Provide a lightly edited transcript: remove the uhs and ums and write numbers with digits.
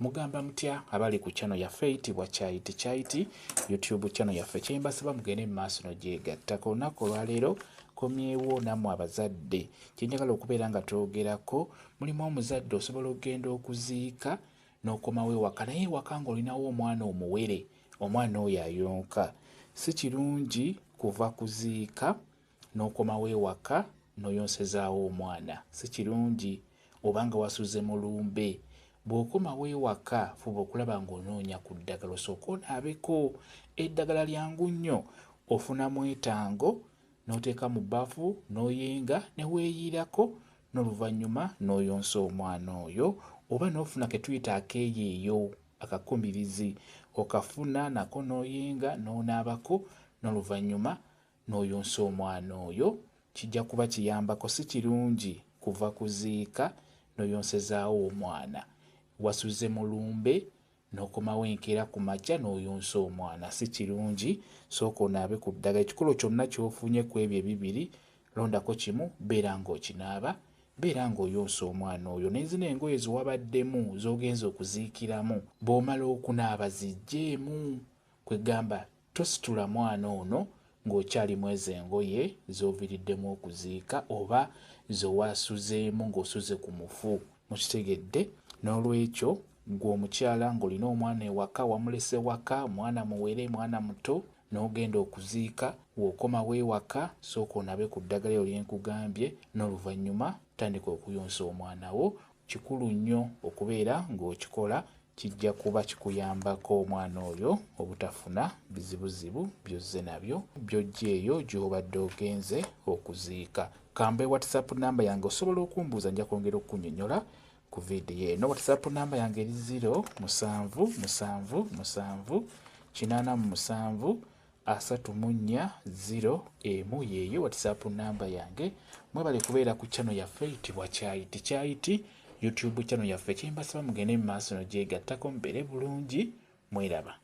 Mugamba mutya abali ku channel yaffe eyitibwa Kyayiti Kyayiti YouTube channel yaffe? Kyembasaba mugende mu maaso nogyegattako. Olunaku olwaleero komyewo nammwe abazadde, kyenjagala okubeera nga twogerako, mulimu omuzadde osobola okugenda okuziika n'okomawo ewaka, naye ewaka ng'olinawo omwana omuwere, omwana oyo ayonka. Si kirungi kuva kuziika n'okomawo ewaka n'oyonsezaawo omwana, si kirungi. Oba nga wasuze mu lumbe, bw'okomawo ewaka fuba okulaba ng'onoonya ku ddagala osooke onaabeko. Eddagala lyangu nnyo, ofuna mwetango n'oteeka mu bbaafu n'oyenga ne weeyiirako, n'oluvannyuma n'oyonsa omwana oyo, oba n'ofuna ke tuyita akeeyeeyo akakumirizi, okafuna nako n'oyenga n'onaabako, n'oluvannyuma n'oyonsa omwana oyo. Kijja kuba kiyambako. Si kirungi kuva kuziika n'oyonsezaawo omwana. Wasuze mu lumbe n'okomawo enkeera ku makya n'oyonsa omwana, si kirungi. Sooka onaabe ku ddagala. Ekikolo kyonna ky'ofunye ku ebyo ebibiri, londako kimu, beera ng'okinaaba, beera ng'oyonsa omwana oyo. N'ezino engoye ze wabaddemu z'ogenza okuziikiramu, bw'omala okunaaba ziggyeemu. Kwegamba tositula mwana ono ng'okyali mu ezo engoye z'oviiriddemu okuziika oba z'owasuzeemu ng'osuze ku mufu. Mukitegedde? N'olwekyo ggwe omukyala ng'olina omwana ewaka, wamulese waka, mwana muwere, mwana muto, n'ogenda okuziika, w'okomawo ewaka sooka onaabe ku ddagala eryo lye nkugambye, n'oluvannyuma tandika okuyonsa omwana wo. Kikulu nnyo okubeera ng'okikola, kijja kuba kikuyambako omwana oyo obutafuna bizibuzibu by'ozze nabyo by'ojja eyo gy'obadde ogenze okuziika. Kambe WhatsApp namba yange, osobola okumbuuza, nja kwongera okukunnyonnyola ku vidiyo eno. WhatsApp namba yange eri 0 7 7 7 87 34 0 1, yeeyo WhatsApp namba yange. Mwebale kubeera ku channel yaffe eyitibwa Kyayiti Kyayiti YouTube channel yaffe. Kyembasaba mugende mu maaso nogyegattako, mubeere bulungi, mweraba.